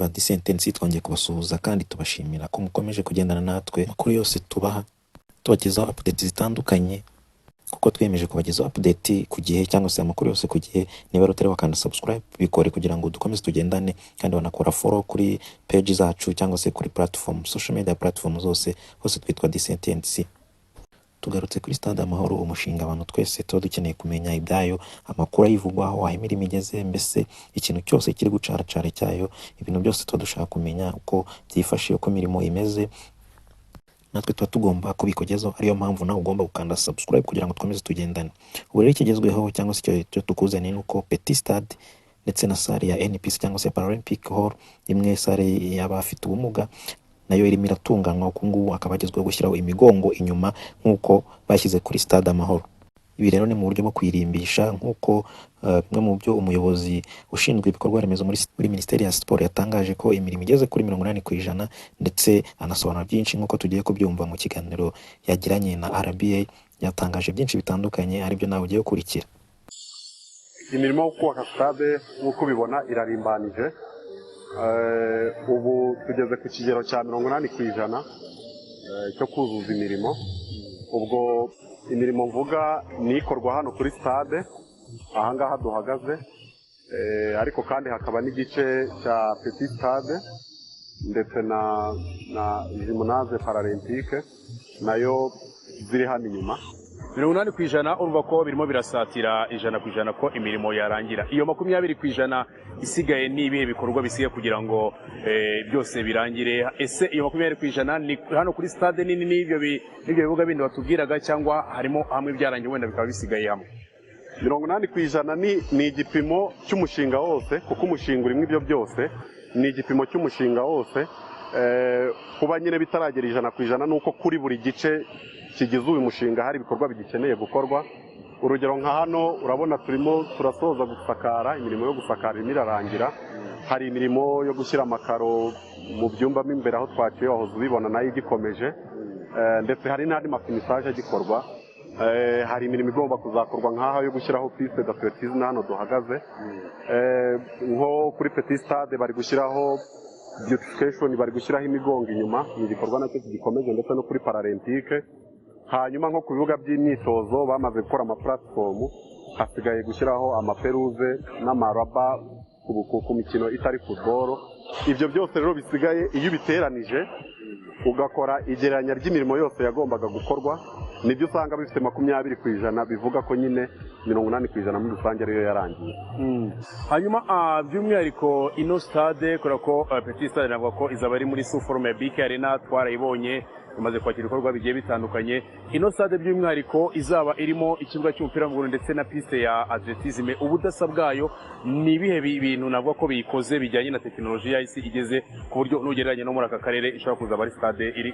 Ba Disentensi, twongeye kubasuhuza kandi tubashimira ko mukomeje kugendana natwe. Amakuru yose tubaha, tubagezaho update zitandukanye, kuko twiyemeje kubagezaho update ku gihe cyangwa se amakuru yose ku gihe. Niba utari wakanda subscribe, bikore kugira ngo dukomeze tugendane, kandi wanakora follow kuri page zacu cyangwa se kuri platform, social media platform zose, hose twitwa Disentensi. Tugarutse kuri Stade Amahoro, umushinga abantu twese tuba dukeneye kumenya ibyayo, amakuru ayivugwaho, aho imirimo igeze, mbese ikintu cyose kiri gucaracara cyayo, ibintu byose tuba dushaka kumenya uko byifashe, uko imirimo imeze, natwe tuba tugomba kubikugezaho. Ariyo mpamvu nawe ugomba gukanda subscribe kugira ngo dukomeze tugendane. Ubu rero ikigezweho cyangwa se icyo tukuzaniye ni uko Petit Stade ndetse na salle ya NPC cyangwa se Paralympic Hall, imwe salle y'abafite ubumuga, nayo irimo iratunganywa. Uku ngubu akaba agezweho gushyiraho imigongo inyuma nk'uko bashyize kuri Stade Amahoro. Ibi rero ni mu buryo bwo kuyirimbisha, nk'uko bimwe mu byo umuyobozi ushinzwe ibikorwa remezo muri Minisiteri ya Siporo yatangaje ko imirimo igeze kuri 80%, ndetse anasobanura byinshi nk'uko tugiye kubyumva mu kiganiro yagiranye na RBA. Yatangaje byinshi bitandukanye, aribyo nawe ugiye gukurikira. Imirimo yo kubaka stade, nk'uko ubibona, irarimbanije. Ubu tugeze ku kigero cya 80% cyo kuzuza imirimo. Ubwo imirimo mvuga ni ikorwa hano kuri stade ahangaha duhagaze, ariko kandi hakaba n'igice cya petit stade ndetse na gymnase paralympique nayo ziri hano inyuma. 80%, urumva ko birimo birasatira 100% ko imirimo yarangira. Iyo 20% isigaye ni ibihe bikorwa bisigaye kugira ngo byose birangire? Ese iyo 20% ni hano kuri stade nini n'ibyo bibuga bindi batubwiraga, cyangwa harimo hamwe byarangiye wenda bikaba bisigaye hamwe? 80% ni igipimo cy'umushinga wose, kuko umushinga urimo ibyo byose. Ni igipimo cy'umushinga wose. Kuba nyine bitaragera 100% ni uko kuri buri gice kigize uyu mushinga hari ibikorwa bigikeneye gukorwa. Urugero, nka hano urabona turimo turasoza gusakara, imirimo yo gusakara irimo irarangira. Hari imirimo yo gushyira amakaro mu byumba mo imbere aho twaciye wahoze ubibona, nayo igikomeje. Ndetse hari n'andi ma finissage agikorwa. Hari imirimo igomba kuzakorwa nk'aha yo gushyiraho piste d'athlétisme hano duhagaze. Nko kuri petit stade bari gushyiraho beautification, bari gushyiraho imigongo inyuma, ni igikorwa nacyo gikomeje, ndetse no kuri paralympique. Hanyuma nko ku bibuga by'imyitozo bamaze gukora ama platform, hasigaye gushyiraho ama pelouse n'amaraba ku mikino itari football. Ibyo byose rero bisigaye, iyo ubiteranije ugakora igereranya ry'imirimo yose yagombaga gukorwa, nibyo usanga bifite 20%, bivuga ko nyine 80% muri rusange ariyo yarangiye. Hanyuma by'umwihariko ino stade, kubera ko petit stade navuga ko izaba ari muri sous forme ya BK Arena, twarayibonye imaze kwakira ibikorwa bigiye bitandukanye. Ino stade by'umwihariko izaba irimo ikibuga cy'umupira w'amaguru ndetse na piste ya athlétisme, ubudasa bwayo ni ibihe bintu navuga ko biyikoze bijyanye na tekinoloji y'isi igeze, ku buryo nugereranya no muri aka karere ishobora kuzaba ari stade iri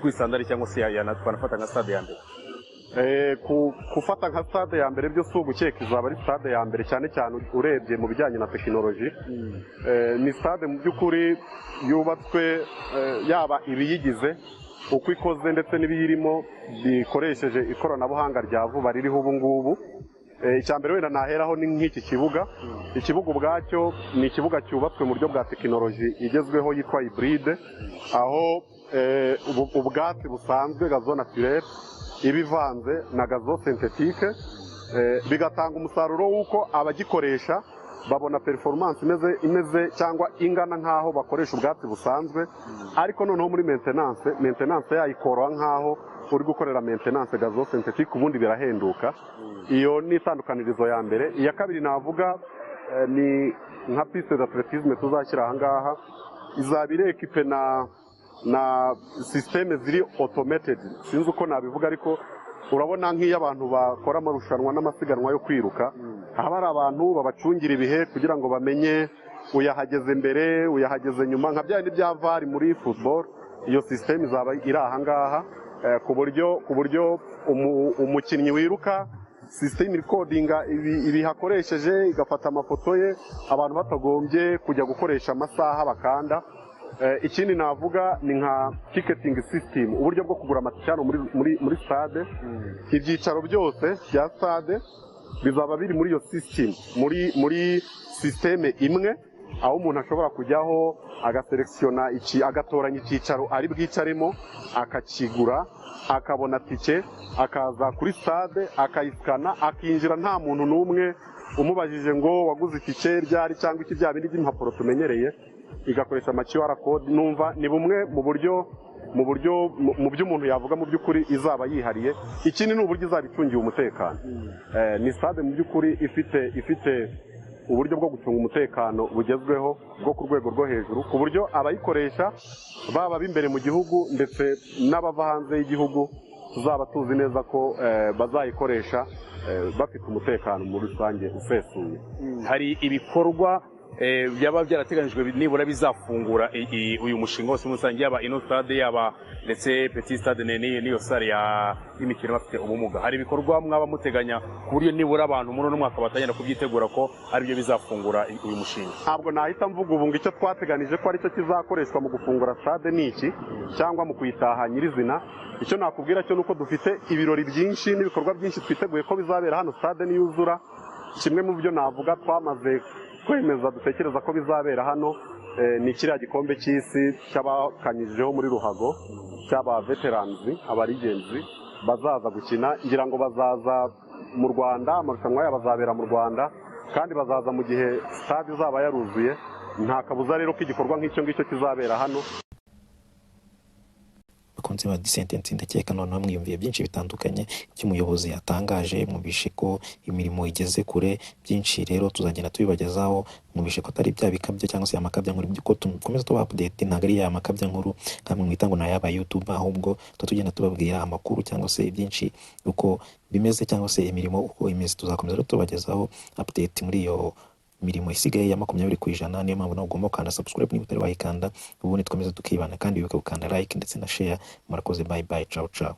kuri standard cyangwa se twanafata nka stade ya mbere? Gufata nka stade ya mbere byo si ugukeka, izaba ari stade ya mbere, cyane cyane urebye mu bijyanye na tekinoloji. Ni stade mu by'ukuri yubatswe, yaba ibiyigize uko ikoze ndetse n'ibiyirimo bikoresheje ikoranabuhanga rya vuba ririho ubu ngubu. Icya mbere wenda naheraho ni nk'iki kibuga. Ikibuga ubwacyo ni ikibuga cyubatswe mu buryo bwa tekinoloji igezweho yitwa hybride, aho ubwatsi busanzwe, gazon naturel, iba ivanze na gazon synthétique, bigatanga umusaruro w'uko abagikoresha babona performance imeze cyangwa ingana nk'aho bakoresha ubwatsi busanzwe, ariko noneho muri maintenance yayo ikoroha nk'aho uri gukorera maintenance gazon synthétique. Ubundi birahenduka. Iyo ni itandukanirizo ya mbere. Iya kabiri navuga ni nka piste d'athlétisme tuzashyira aha ngaha, izaba iri équipée na système ziri automated. Sinzi uko nabivuga, ariko urabona nk'iyo abantu bakora amarushanwa n'amasiganwa yo kwiruka, haba hari abantu babacungira ibihe kugira ngo bamenye uyahageze mbere, uyahageze nyuma, nka bya bindi bya VAR muri football. Iyo système izaba iri aha ngaha, ku buryo umukinnyi wiruka, système irikodinga ibihe akoresheje, igafata amafoto ye, abantu batagombye kujya gukoresha amasaha bakanda. Ikindi navuga ni nka ticketing system, uburyo bwo kugura amatike hano muri stade. Ibyicaro byose bya stade bizaba biri muri iyo system, muri système imwe, aho umuntu ashobora kujyaho agaselectionna iki, agatoranya icyicaro ari bwicaremo, akakigura, akabona tike, akaza kuri stade akayisikana, akinjira nta muntu n'umwe umubajije ngo waguze itike ryari cyangwa iki, bya bindi by'impapuro tumenyereye, igakoresha ama QR code. Numva ni bumwe mu buryo mu byo umuntu yavuga mu by'ukuri izaba yihariye. Ikindi ni uburyo izaba icungiwe umutekano. Ni stade mu by'ukuri ifite uburyo bwo gucunga umutekano bugezweho bwo ku rwego rwo hejuru, ku buryo abayikoresha, baba b'imbere mu gihugu ndetse n'abava hanze y'igihugu, tuzaba tuzi neza ko bazayikoresha bafite umutekano muri rusange usesuye. Hari ibikorwa byaba byarateganyijwe nibura bizafungura uyu mushinga wose muri rusange, yaba ino stade, yaba ndetse petit stade n'iyo salle y'imikino bafite ubumuga? Hari ibikorwa mwaba muteganya ku buryo nibura abantu muri uno mwaka batangira kubyitegura ko aribyo bizafungura uyu mushinga? Ntabwo nahita mvuga ubu ngo icyo twateganije ko aricyo kizakoreshwa mu gufungura stade ni iki cyangwa mu kuyitaha nyirizina. Icyo nakubwira cyo ni uko dufite ibirori byinshi n'ibikorwa byinshi twiteguye ko bizabera hano stade niyuzura. Kimwe mu byo navuga twamaze kwemeza, dutekereza ko bizabera hano, ni kiriya gikombe cy'isi cy'abakanyujijeho muri ruhago, cy'aba veterans, aba legends bazaza gukina. Ngira ngo bazaza mu Rwanda, amarushanwa yabo azabera mu Rwanda kandi bazaza mu gihe stade izaba yaruzuye. Nta kabuza rero ko igikorwa nk'icyo ngicyo kizabera hano. Bakunzi ba Disentence, ndakeka noneho mwiyumviye byinshi bitandukanye by'umuyobozi yatangaje. Mwumvishe ko imirimo igeze kure. Byinshi rero tuzagenda tubibagezaho. Mwumvishe ko atari bya bikabyo cyangwa se amakabya nkuru, ko dukomeza tuba update. Ntabwo ari ya makabya nkuru nkamwe mwita ngo ni ay'aba YouTube, ahubwo tuba tugenda tubabwira amakuru cyangwa se byinshi uko bimeze cyangwa se imirimo uko imeze. Tuzakomeza rero tubagezaho update muri iyo mirimo isigaye ya 20%. Niyo mpamvu nawe ugomba gukanda subscribe niba utari wayikanda, ubundi dukomeze tukibana, kandi wibuke gukanda like ndetse na share. Murakoze, bye bye, ciao ciao.